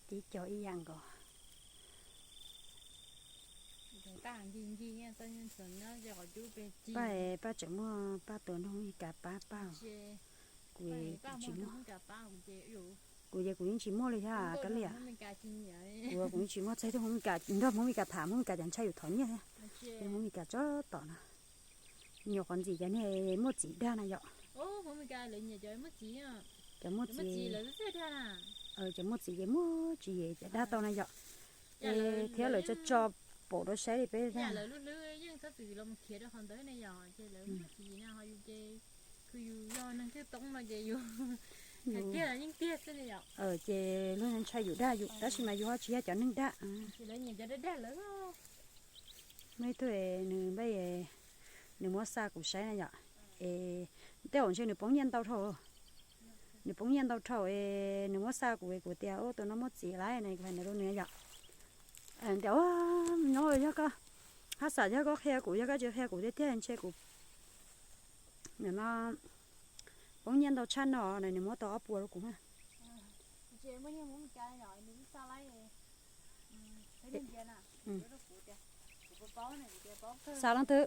Tib co ib yam nkaus. Paj, paj tseem muaj paj tuaj nrog Hmoob Mes Kas pab paj. Kuv, kuv ces kuv yeej tsis muaj li thiab kab liam. Kuv, kuv yeej tsis muaj txog tug Hmoob Mes Kas, nrog Hmoob Mes Kas tham, Hmoob Mes Kas cov ntshai yus thov nyiaj thiab. Ces Hmoob Mes Kas tsob tom no. Nyuam qhuav ntxim cov niag muaj txiv dag na yom. Cov muaj txiv, cov muaj txiv ces muaj tsis yem cov dag tau na yom. Es thiab lawv tso tso pom rau saib li peb dag. Ces luag ntshai yus dag yus, tab sis mas yus ho tsis yog cov neeg dag. Muaj ib tug nws, nws muab xa kuv saib na yom. Es tej zaum ntshe nws poob nyiaj ntau dhau. Nws poob nyiaj ntau dhau es nws muab xa kuv, kuv tias ua tus no muaj txiv lawm no, kuv hais nws rau nws yom. Tias nyob yog koj, haj xam yog koj qhia kuv, yog koj tsis qhia kuv tiag tiag ntshe kuv nim no poob nyiaj ntau tshaj no na, nws muab tau ob puas rau kuv na. Xa leej twg?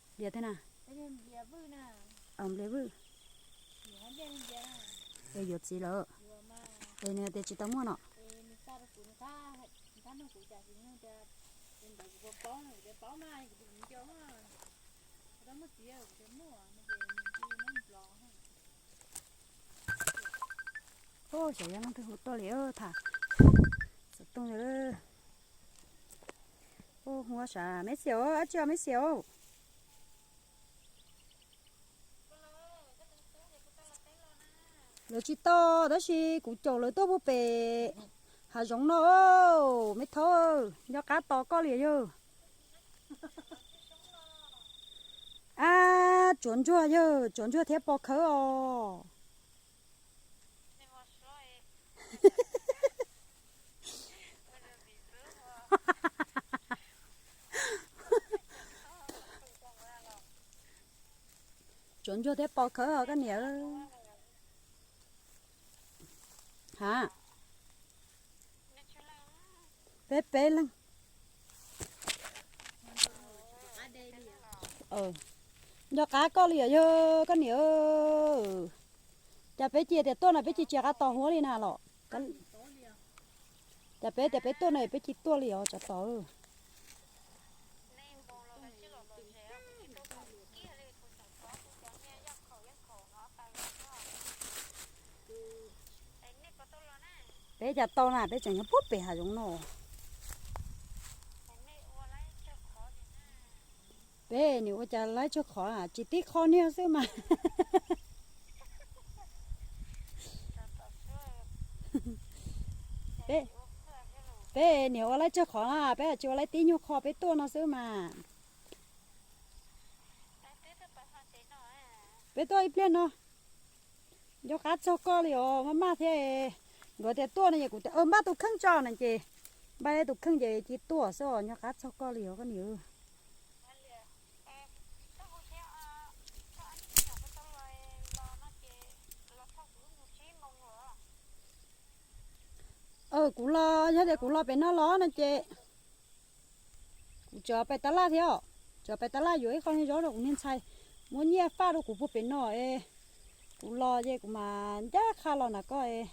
Nplias twg na? Nplias Vwj. Es yuav txiv lawm. Es nws tias tsis tau muaj no. Xyov yog leej twg hu tuaj li tham xov tooj li. Hu ua sav meb xiam, dab tsi os meb xiam? Lawv tsis tau, tab sis kuv caum lawv tuaj puag pem hav zoov no. Meb thaub, nco qab tos koj li yog. Ab, tsuav ntsuag yog, tsuav ntsuag thiab pos khawb os. Tsuav ntsuag thiab pos khawb os koj niam. Ha, peb peb leeg. Nco qab koj li os yog koj niam. Cas peb cia tias tuaj no peb cia tsis qab tos huab li na los? Cas peb tias peb tuaj no peb cia tuaj li os tsov tom. Peb cas tau na, peb tseem nyob puag pem hav zoov no. Peb nim ua cas laib tsawg qhov, tsis tib qho niag xwb mas. Peb nim ua laib tsawg qhov na, peb tsis ua laib tib nyuag qho, peb tuaj no xwb mas. Peb tuaj ib pliag no. Nco qab txog koj li os, maj maj thiab. Nkawd tias tuaj no es kuv tias npaj tus kheej tso no ces npaj tus kheej ces cia tuaj xwb os, nco qab txog koj li os koj niam. Kuv los, yog tias kuv los pem no los no ces kuv tseem pais tab laj thiab os, tseem pais tab laj yuav ib qho niag zaub rau kuv niag ntxhais, muab nyiaj faj rau kuv puag pem no es kuv los ces kuv mam ncaj qha los nram koj es.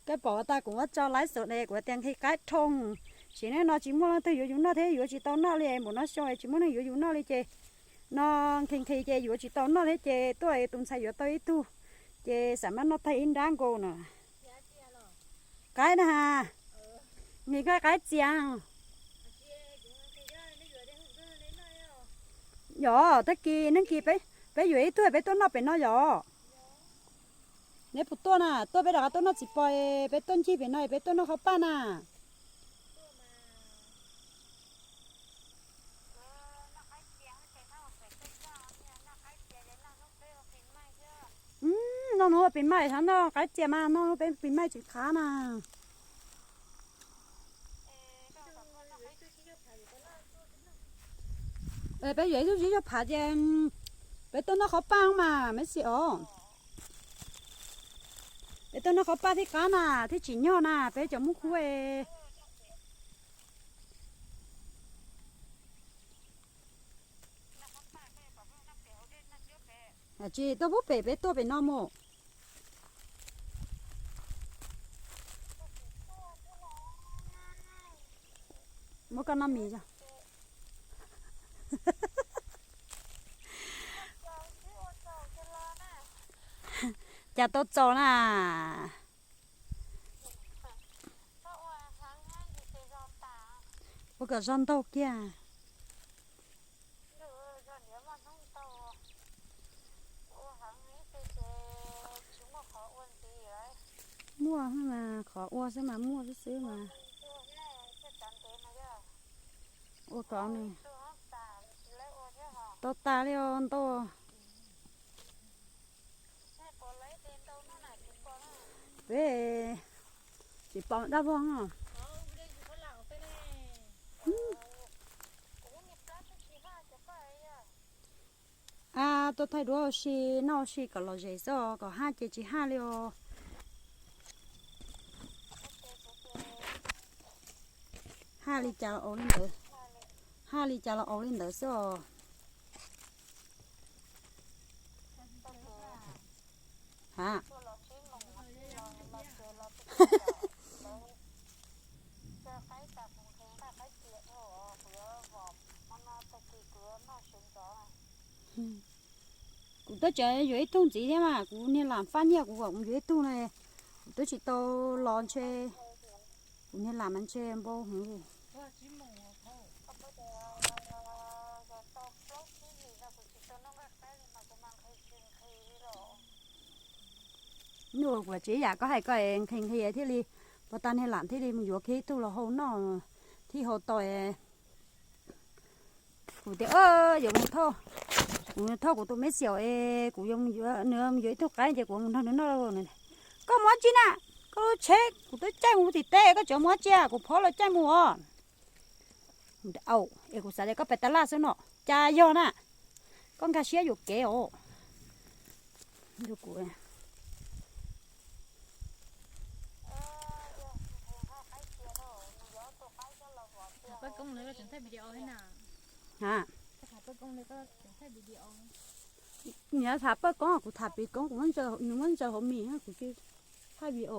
Koj pom tas kuv muab tso laib xwb ne, kuv tias nqhis qaib rhooj, sim neej no tsis muaj leej twg yuav yus noj thiab yuav tsis tau noj li, npaum no xyoo tsis muaj neeg yuav yus noj li ces no nqhis nqhis ces yuav tsis tau noj thiab ces tuaj tus ntxhais yuav tau ib tug, ces xam maj noj tag ib nrab nkaus na. Qaib na has, nqhis koj qaib txias. Yog tag kis neeg kis peb yuav ib tug peb tuaj noj pem no yog. Neb puas tuaj na, tuaj peb rov qab tuaj noj txiv pos, peb tuaj ncig pem no peb tuaj noj qhov paj na. Noj hnub pis maij, noj qaib txias mas noj hnub pis maij tsis qab na. Peb yuav ib lub zeb zog phav ces peb tuaj noj qhov paj mas me xi os. Peb tuaj noj qhov paj thiab qab na, thiab tsim nyog na, peb cov muab kub. Tsis tuaj pub pem, peb tuaj pem no mus. Muab koj noj mis. Cas tau txaus na. Ua kom zog ntaug kiag. Muaj mas qhov ua xwb mas muaj xwb xwb mas. Ua kom nws tau tas li os ntau. Peb tsis pom dab vog. A, tuaj thaij duab ua si noj ua si kom lom zem xwb os, kom haj ces tsis haj li os. Haj li cas los ua li ntawd, haj li cas los ua li ntawd xwb os. Ha. Kuv twb tseem yuav ib tug ntxiv thiab mas kuv niag lam faj nyiaj kuv kom kuv yuav ib tug na, kuv twb tsis tau los ntshe, kuv niag lam mas ntshe npau heev. Nws kuv tsis yam koj hais koj nqhis nqhis thiaj li, puas tag niag lam thiaj li mus yuav kiag ib tug los hau noj thiab hau tau. Kuv tias yuav mus thauj, kuv thauj kuv tus me xiaum es kuv yuav, nws yuav ib tug qaib ces kuv mus nrog nws noj. Koj mus dab tsi na? Koj lub tsheb kuv twb caij mus tim teb, koj tseem mus dab tsi? Kuv phob los caij mus os. Au, es kuv xav tias koj pes tas laj xwb no, cas yog na, koj nkag siab yuam kev os. Nws tham Paj Koob, kuv tham Pis Koob, kuv muab ntsaws hauv mis, kuv tsis thaij video.